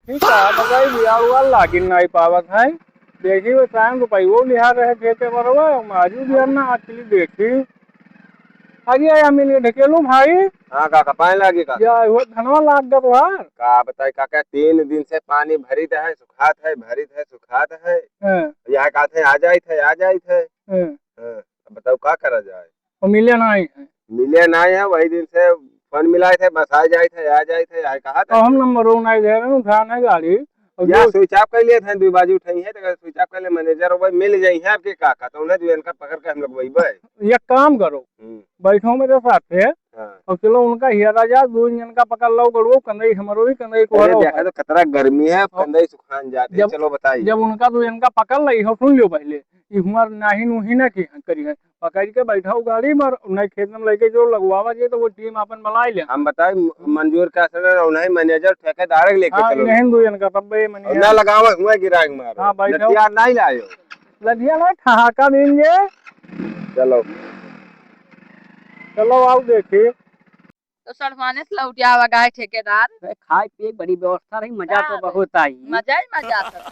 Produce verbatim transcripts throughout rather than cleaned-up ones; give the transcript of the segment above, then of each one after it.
ठीक है, बताई, बियाह उआह लागिन नाई पावत है। देखी, वो टाइम रुपयो लिहा रहे ठेके बरवा, माजू बियाह ना आखिरी देखी। अरे, या मिल गए ढकेलू भाई। हाँ काका, पाए लागी काका। या, वो धनवा लाग गया तोहार। का बताई काका, तीन दिन से पानी भरित है, सुखात है, भरित है, सुखात है। हाँ। यहाँ कहते हैं, आ जाइत है, आ जाइत है। हाँ। हाँ, अब बताओ का करा जाए? वो मिले नाई है। मिले नाई है, वही दिन से फोन मिलाए थे, बस आ जाइत है, आ जाइत है, आए कहा था। तो हम नंबर वो नाई दे रहे हैं, उठा नहीं गाड़ी। और या जो switch off कर लिए थे, दो बाजू उठाई है, तो switch off कर ले manager, वही मिल जाई है आपके काका, तो उन्हें दो इनका पकड़ के हम लोग वही बे। एक काम करो, हम्म। बैठो मेरे साथ है, हाँ। और चलो उनका हियरा जा, दो जन का पकड़ लो, गड़ुओ, कंदई हमरो ही, कंदई अरे तोहरो देखा है। तो कतरा गर्मी है, अब हाँ। कंदई सुखान जाते हैं, जब, चलो बताइए। जब उनका दो जन का पकड़ ली हो, सुन लियो पहले, ई हुआर नाही नुही ना की करी है, पकड़ के बैठाओ गाड़ी में, नहीं खेत में लेके जो लगवावा जे तो वो टीम अपन बुलाई ले। हम बताए म-, हम्म। मंजूर का सर और नहीं manager ठेकेदार लेके हाँ, चलो। इन्हें दो जन का तब ये और manager। ना लगावा हुआ गिराक मारो। हाँ, बैठाओ। लठिया नहीं लायो। लठिया ना ठहाका देंगे। चलो। चलो आओ देखिए। तो सड़वाने से लौटिया आवा गाय ठेकेदार। अरे, खाए पिए के बड़ी व्यवस्था रही, मजा तो हाँ, बहुत आई। मजा ही मजा था।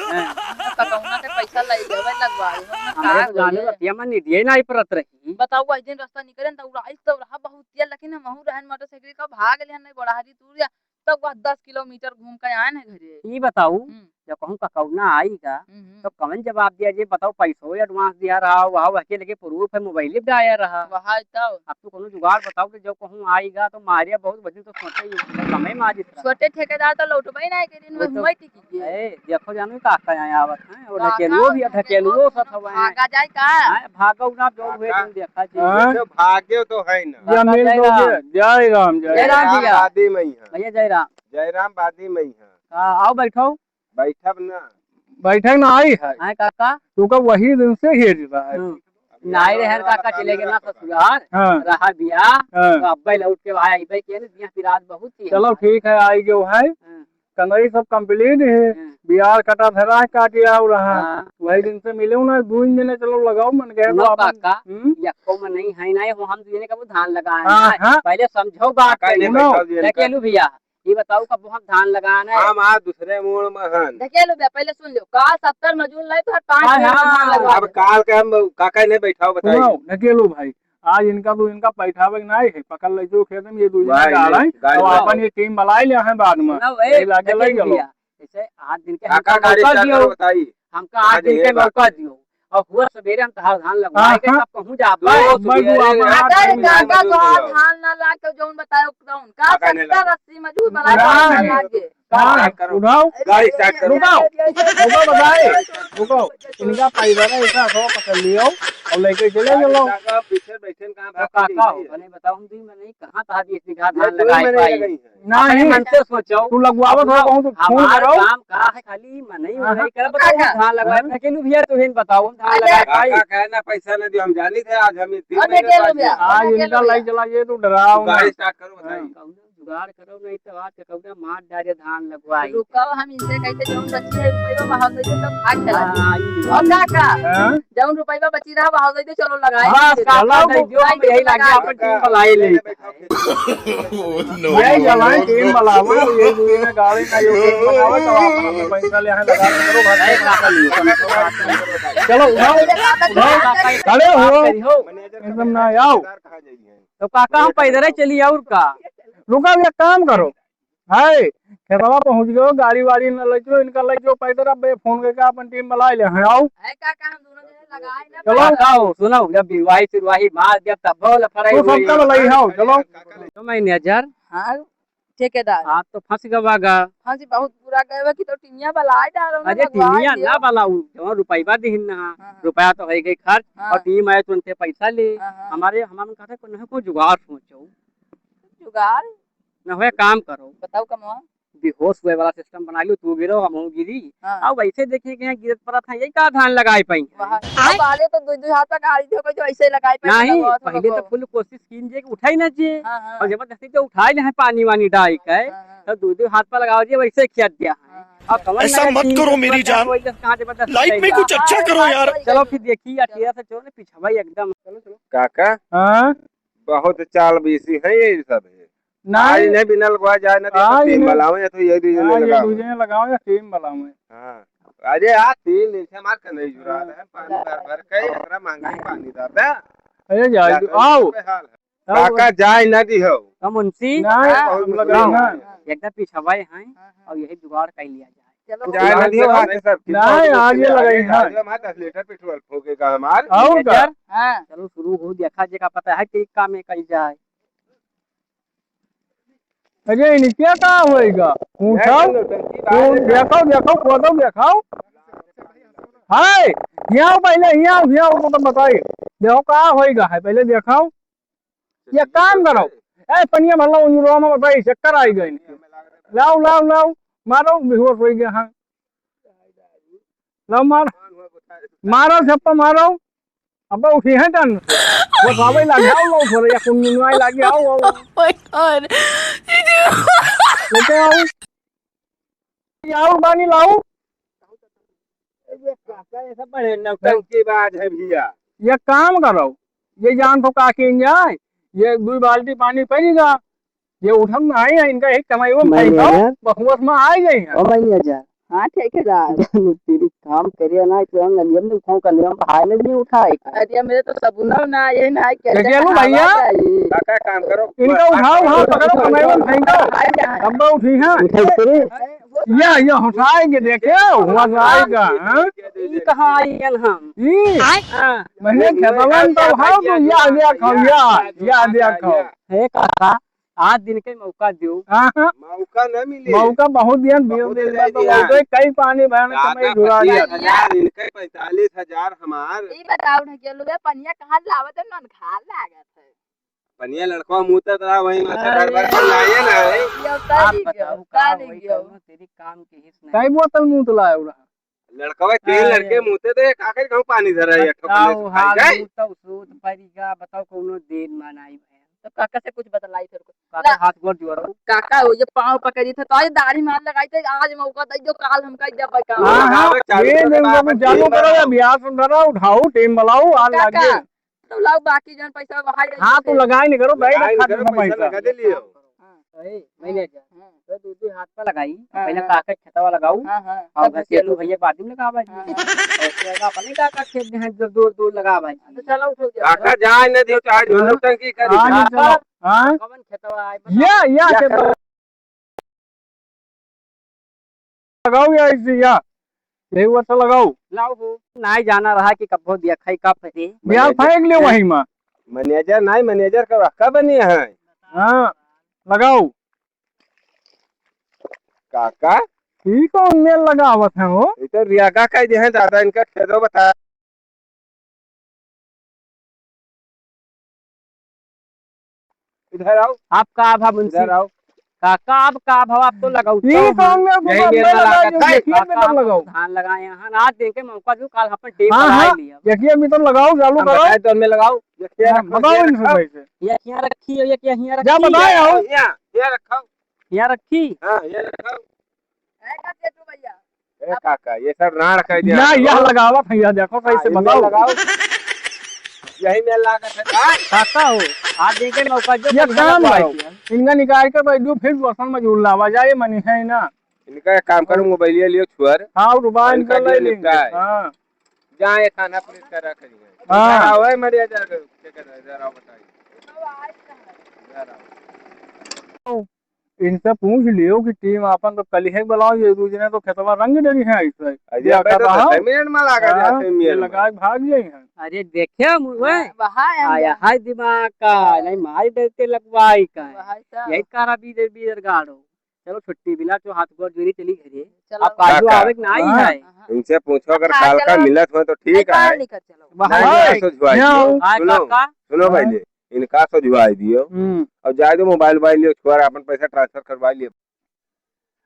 हाँ। पकौना के पैसा ले लेवे लगवाई, हम ना हमरे का तो जाने करिए। रतिया में निदिये नहीं परत रही। बताओ, वही दिन रास्ता निकले न, तो उड़ाई तो रहा बहुत तेज, लेकिन हमहू रहन मोटरसाइकिल का भाग लेहन नहीं बड़ा हरी दूर या, तब वह दस किलोमीटर घूम के आए न घरे। ई बताऊ, हम्म। जब कहूँ पकौना आईगा, हम्म। तो कवन जवाब दिया जे बताओ, पैसो advance दिया रहा, वह वह के लेके proof है, मोबाइल भी आया रहा। वह तो। अब तू कोनो जुगाड़ बताओ कि जब कहूँ आईगा तो मारिया बहुत वजन तो सोचे ही, समय में आ जिस तरह। छोटे ठेकेदार तो लौटबे ना के दिन वो में तो हुआ ही टिकी गए। ए, देखो जानू का का यहाँ आवत है, वो काका, ढकेलुओ भी, ढकेलुओ ढकेलुओ सब सब हवे हैं। भागा जाए का? हैं, भागो ना, जो हुए काका। तुम देखा जी। हाँ? तो भाग्य तो है ना। या काका मिल जय तो राम। गया। जय राम, जय जय राम राम। भैया। बादी में ही है। भैया जय राम। जय राम बादी में ही है। हाँ, आओ बैठो। बैठब ना। बैठे ना आई है। हाँ, काका। तू का वही दिन से हेज रहा है। हम्म। नाई रहे काका, चले गए ना ससुराल। हाँ। रहा बिया। हाँ। तो अब्बे लौट के भाई अब्बे के ने दिया पिरात बहुत ही चलो हमारे। ठीक है, आई जो है। हाँ। कनई सब complete है। हाँ। बियार कटा धरा है, काट आउ रहा। हाँ। वही दिन से मिले ना, दो दिन ने चलो लगाओ मन गए तो सुनो अपन। काका, हम्म? यक्को में नहीं है, नहीं हो हम दो जने का वो धान लगाए हाँ, हैं। हाँ। पहले समझो बात काका ने को। सुनो। बैठाओ जी इनका। ढकेलू भैया, ये बताओ कब हम धान लगाना है? हम आज दूसरे मोड़ में हन। ढकेलू भैया, पहले सुन लो, का सत्तर मजूर लाई तो हर पाँच हाँ, मिनट में धान हाँ। लगवा अब दे। काल के हम काका ने बैठाओ बताइए। सुनो, ढकेलू भाई, आज इनका तो इनका बैठावे के नहीं है, पकड़ ले जो खेत में ये दो जने भाई, गाड़ नहीं, है, गाड़ी और में अपन आओ। ये टीम बुलाई ले हैं बाद में। सुनो, ए, यही लाके ले ढकेलू चलो। भैया, जैसे आज दिन के काका हमका गाड़ी मौका start दियो, करो बताइए। हमका आज आज दिन ये के बात। मौका दियो। और हुआ सवेरे हम तहार धान लगवाए के हाँ, तब कहूँ जा दो पाए। सुबह को सुबेरे अपन रात अगर में काका जाए तो दो। धान ना लाग तो जौन बतायो तौन। का काका ने सत्तर लागे। अस्सी मजूर बना ना, धान ना नहीं। लागे। हाँ, काका करो। उठाओ। गाड़ी start करो। रुकाओ। रुको बताए। रुको। इनका पाइवर है, ऐसा सौ पकड़ लियो और लेके चले चलो। काका पीछे बैठे कहाँ तो भाग काका हो, गई? मैंने बताऊँ दी, मैं नहीं कहाँ था अभी इतनी घात ये धान दो लगाए महीने पाई। लगे हैं। नहीं। अपने मन से सोचो। तू लगवावत हो, अब कहूँ तो फोन हमार करो। काम का है, खाली मनई हाँ, मनई हाँ। करब, बताओ, काका। हम धान लगवाए, हाँ। लेकिन भैया, तू ही बताओ, हम धान अरे, लगाए पाई। काका कहे ना, पैसा नहीं दियो, हम जानी थे, आज हम ये तीन अरे, महीने गेलो बाद भैया, आज अरे, इनका गेलो लाई भैया। चला, ये तो डराओ तू गाड़ी ना। Start करो, हाँ। बताइए। कौनो जुगाड़ करो, नहीं तो आज के कौनो मार डाले धान लगवाई। रुको, हम इनसे कहते, जौन बच्ची है, रुपया वहाँ दे दे, तब भाग चला हाँ, जाए। ये और काका, हाँ? जौन रुपया बची रहा, वहाँ दे दे, चलो लगाए। बस, चलो, काका, दे दियो, हम यही लगा, अपन टीम बुलाई ले। Oh, no, यही no, चलाएं, no, टीम no। बुलाओ, ये दूरी में गाड़ी का ये टीम बनाओ, तो आप अपना पैसा ले यहाँ लगा के करो, भाग के पैसा लियो। चलो, उठाओ, उठाओ, खड़े हो, एकदम ना आओ। तो काका, हम पैदल ही चली, और का? रुका, एक काम करो, है, खेतवा पहुँच गयो, गाड़ी वाड़ी न ले चलो, इनका ले जाओ पैदल, अब फोन करके अपन टीम बुला ले हैं, आओ। है काका, हम दोनों जने लगाए ना चलो। पैदल। काका हो, सुनो, जब बिरवाही सिरवाही मार दिया, तब बोल फड़ाई तू हुई। सबका बुलाई, आओ, चलो। तो मैनेजर। हाँ, ठेकेदार। आप तो फंस गवा गा। हाँ जी, बहुत बुरा गए बा कि तो टीमिया बुलाए डालो ना, अरे, लगवाए टीमिया दियो। ना बुलाऊ, जवन रुपया दिहिन ना, हाँ, हाँ। रुपया तो हो गई खर्च, हाँ। और टीम आए तुरंते पैसा ले। हाँ, हाँ। हमारे, हमारे कहते कोई ना कोई जुगाड़ सोचो। जुगाड़? ना होए काम करो। बताओ कमवा। बेहोश हुए वाला system बना लियो, तू गिरो, हम हूँ गिरी। हाँ। अब वैसे देखे के यहाँ गिरत पड़त है, यही का धान लगाए पाई? वहाँ। अब आले तो दो, दो हाथ तक गाड़ी दे, जो ऐसे लगाए पाई, नहीं, लगाओ, थोड़ा पहले तो बहुत। Full कोशिश कीन जे कि उठाई ना जे। हाँ, हाँ। और जबरदस्ती तो उठाए ले हैं पानी वानी डाई के, हाँ, हाँ। तो दो, दो हाथ पर लगाओ जे, वैसे खेत दिया है। हाँ, हाँ। अब कमर ऐसा लगा मत कीन करो के मेरी पड़ता है, जान। कोई जस कहाँ जबरदस्ती लाइफ में नहीं कुछ दिया। अच्छा करो यार। चलो फिर देखी या तेरा से चलो ना पीछे भाई एकदम। चलो, चलो। काका? हाँ? बहुत चाल बीसी है ये सब है। नहीं। आज इन्हें बिना लगवा जाए ना, तो आज टीम इन्हें, बनाओ या तो ये दीजिए हाँ, ये लगाओ। दीजिए लगाओ या टीम बनाओ। हाँ। अरे यार, तीन दिन से हमार कन्हई जुड़ा रहे, पानी भर भर के, इतना महंगा पानी दादा। अरे जाए, क्या दो, आओ। पे हाल है। आओ। काका जाए ना दी हो। तो मुंशी, नहीं, हाँ, हम लोग हाँ। नहीं हैं। एकदम पिछवाए हैं हाँ, हाँ। और यही जुगाड़ कर लिया जाए। चलो, जाए ना दियो, बात है सब। नहीं, आज ये लगे हैं। आज हमारे दस लीटर पेट्रोल फूकेगा हमार। और क्या? हाँ। चलो शुरू हो, देखा जे का पता है कि काम में कही जाए। अरे इनके का होएगा? पूछो। नहीं, नहीं, नहीं, तू नहीं, देखो, देखो, खोदो, देखो। हाय, यहाँ पहले, यहाँ, यहाँ, वो तो बताइए। देखो का होएगा है, पहले देखो। ये काम करो। ए, पनिया भर लो, उन रोमा बताई, चक्कर आई गए इनके। लाओ, लाओ, लाओ। मारो, बेहोश हो गया, हाँ। लाओ, मार। मारो, छप्पा मारो। अब उठी है टन। वो बाबा लग जाओ, लो, थोड़ा, या कुन मिनवाई लग जाओ, आओ। Oh my God। लेके आओ। ये और पानी लाओ। अरे काका, ये सब बड़े नौटंकीबाज है भैया। ये काम करो, ये जान तो का किन जाए, ये दो बाल्टी पानी पड़ेगा, ये उठम ना है, इनका एक कमाई वो मैनेजर। फेंको, बहुमत में आ गई है। ओ मैनेजर। हाँ, ठेकेदार। तेरी काम करिए ना, कि हम नलियम नहीं उठाऊं, कलियम भाई ने भी नहीं उठाए। अरे, मेरे तो सबुना ना, ये ना, क्या देखिए लो भैया। काका, काम करो। इनका उठाओ, हाँ, पकड़ो, कमाई में फेंको। भाई, यहाँ। तब उठी है। उठाई करे। या, या हटाएंगे, देखियो, हुआ जाएगा, हाँ? ई कहाँ आई गन हम? ई? हाँ। मैंने खेतवन तो उठाओ, तो या देखो, या, या देखो। हे काका, आज दिन के मौका दियो। हाँ, हाँ। मौका न मिले। मौका बहुत दिया, दियो, बहुत दियो, दिया, तो दिया। बहुत कई पानी भरने का दादा, मैं जुड़ा दिया। पच्चीस हजार, इनके पैंतालीस हजार हमार। ई बताओ ना, गेलुए पनिया कहाँ लावत है, नन खाल लागत है। पनिया लड़कवा मुतत रहा, वहीं माथा गड़बड़ कर लाए ना है। ये आप बताओ, का होई, कौनो तेरी काम की हिस नहीं। कई बोतल मुत लाए उड़ा? लड़कवा तीन अरे। लड़के मुते थे, का करी कहूँ पानी धरा है, एक ठो बताओ, पन्ने से खाई हाल जाए। मुतौ सूत परिगा, बताओ कौनो दिन मनाई भैया। तो काका से कुछ बतलाई फिर को। काका ला। हाथ गोड़ जोड़ो। काका हो, ये पाँव पकड़ी थे, तो आज दाढ़ी मार लगाई थे, आज मौका दे दो, काल हम कह दे भाई काम। हाँ, हाँ, लगावे चालू ये करो, दिन बाबा, में चालू तीन करो, बार। अभ्यास धरा, उठाओ, टीम बनाओ, आज काका, लागे। तो लाओ बाकी जौन पैसा वहां दे हाँ, दे। तो लगाई नहीं करो, बैठ लगाई रखा नहीं करो, दे पैसा पैसा। लगा दे लियो। हाँ। ए, मैनेजर, हाँ। तो दू दू हाथ पर लगाई, हाँ, पहले हाँ। काका खेतवा लगाऊ, हाँ, हाँ। और तब घसेलू घसेलू। भैया बाजू में लगावा जी। हाँ, हाँ। ऐसे लगा, अपने काका खेत में है, जो दूर दूर लगावा जी। तो चलो, उठो जा। काका जाए न दियो, चाहे जो हाँ। नौटंकी करी। हाँ, जी, काका, चलो। हाँ। कौन खेतवा आए, बताओ। या, या या खेतवा। लगाओ या ऐसे या, यही वर्ष लगाओ। लाओ हो, नाई जाना रहा कि कब्बो दिया खाई का फंसे। बिहार मैनेजर फेंक ले वहीं में। मैनेजर नाई, मैनेजर का का बनी है? हाँ, लगाओ। काका? ई कौन मेल लगावत है हो? ई तो रियागा कह दे हैं दादा, इनका खेदो बता। इधर आओ। आप का भा मुंशी? इधर आओ। काका, आप का भा, आप तो लगाऊ ई तो कौन में यही मेल में लगा लागत है। देखिए, काका, लगाओ। धान लगाए हैं, आज देखे मौका जो काल अपन टेम हाँ, पर आए हाँ, लिया। देखिए, अभी तो लगाओ, चालू हम करो। बताए तो में लगाओ। ये क्या हाँ, रखो, बताओ ये इनसे रखो। कैसे। ये यहाँ रखी है, ये क्या यहाँ जा रखी बताए है? आओ। यहाँ, ये रखो। यहाँ रखी? हाँ, ये रखो। ए काका, ये सब नाड़ कह दिया ना, करो। यह लगावत है, यह देखो हाँ, कैसे इनमें बताओ। लगाओ। यही में लागत है, हाँ? काका हो, आप देखे मौका जो ये कभी काम लगाओ। लगाओ। इनका निकाल के बैठ जाओ, फिर बसन में झूल लावा जाए, मनी है ना। इनका एक काम करो, मोबाइलिया लियो छुअर। हाँ, और रुपया इनका इनका ले ले लेंगे। निपटाए। हाँ। जहाँ ये थाना पुलिस का रख रही है। हाँ। इधर आओ, ए, मरिया जा के, के कर रहा है, इधर आओ, बताइए। इधर आओ। इनसे पूछ लियो कि टीम आपन तो कल ही बुलाओ, ये दू जने तो खेतवा रंग डरी है ऐसे। अरे, या भाई, का तो कहा? दस मिनट में लागा हाँ, जाते हैं ये मियर में। लगा के भाग गए हैं। अरे, देखे हम, वह हाँ, वहाँ है आया अंदर। है दिमाग का, नहीं मार डरते लगवाई का। वहाँ है तो। यही कारा बीजर, बीजर गाड़ो। चलो छुट्टी मिला, तो हाथ गोड़ जोड़ी चली घरे। चलो। अब काजू काका, आवे के नाई हाँ। है। हाँ। इनसे पूछो, अगर हाँ, काल का चलो। मिलत हो तो ठीक एक बार है। निकल चलो। नहीं, वहाँ नहीं, है। सोझवाई दियो। हाँ, सुनो, काका। सुनो हाँ। भाई जी, इनका सोझवाई दियो। हम्म। अब जाए दो, मोबाइल, मोबाइल लियो, छोड़, अपन पैसा ट्रांसफर करवा लिए।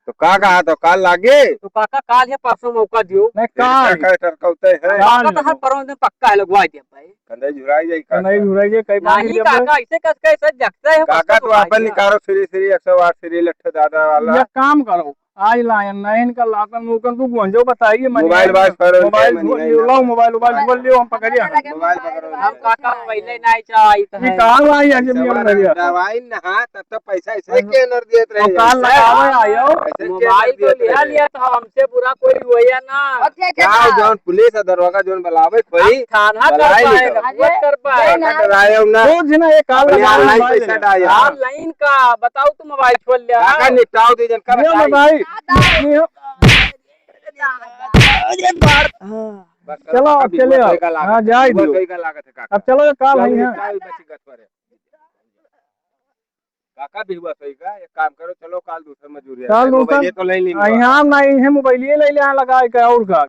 तो का कहा तो काल लागे? तो काका, काल या परसों मौका दियो। नहीं, काल। काका, टरकौते हैं। काल काका तो हर लगो। परों दिन पक्का है, लगवा दिया भाई। कंधे झुराई जाई काका। कंधे झुराई जाई, कई बार नहीं, जब काका, ऐसे कस के ऐसे जगते हैं, काका, परसों तो तो भाई अपन ना। निकालो श्री श्री एक सौ आठ श्री लट्ठे दादा वाला। ये काम करो, आज लायन नहीं, इनका लातन मुकन तू गुंजो बताइए, मनी मोबाइल आए। बात करो, मोबाइल मनी खोल आए। लियो, लाओ मोबाइल, मोबाइल खोल लियो, हम पकड़िया। मोबाइल पकड़ो। हम काका मोबाइल नहीं चाहिए तो ये है। कहाँ लाई है जमीन दवा-, भैया? दवाई ना, तब तो पैसा ऐसे और के नर देत रहे और काल हैं। लगावे आयो। ऐसे के मोबाइल नर तो देत लिया रहे। लिया तो हमसे बुरा कोई हुआ ना। ओके, ओके, जाओ, हाँ। जौन पुलिस है, दरोगा जौन बुलावे, कोई अब थाना कर बुलाए पाए नहीं ना, तो। मत कर पाए। अरे, काका डराए हो ना। रोज ना ये काल अपने लगा online मोबाइल पैसा ले। डाल। Online का बताओ, तू मोबाइल खोल ले, काका हाँ। निपटाओ दे जन का ये बताई। बताई। ये हो। अरे बाप। हाँ। बस चलो, काका अब चले बिहुआ आओ। कई का लागत हाँ, है। जाए बिहुआ दो। कई का लागत है काका। अब चलो, ये काल चलो, है यहाँ। निपटाओ, बस गत पर है। काका बिहुआ सही का, एक काम करो, चलो काल दूसर मजूरी है। काल दूसर मोबाइल ये तो ले ली। हाँ, यहाँ नहीं है, मोबाइल ये ले ले, यहाँ लगा के और का।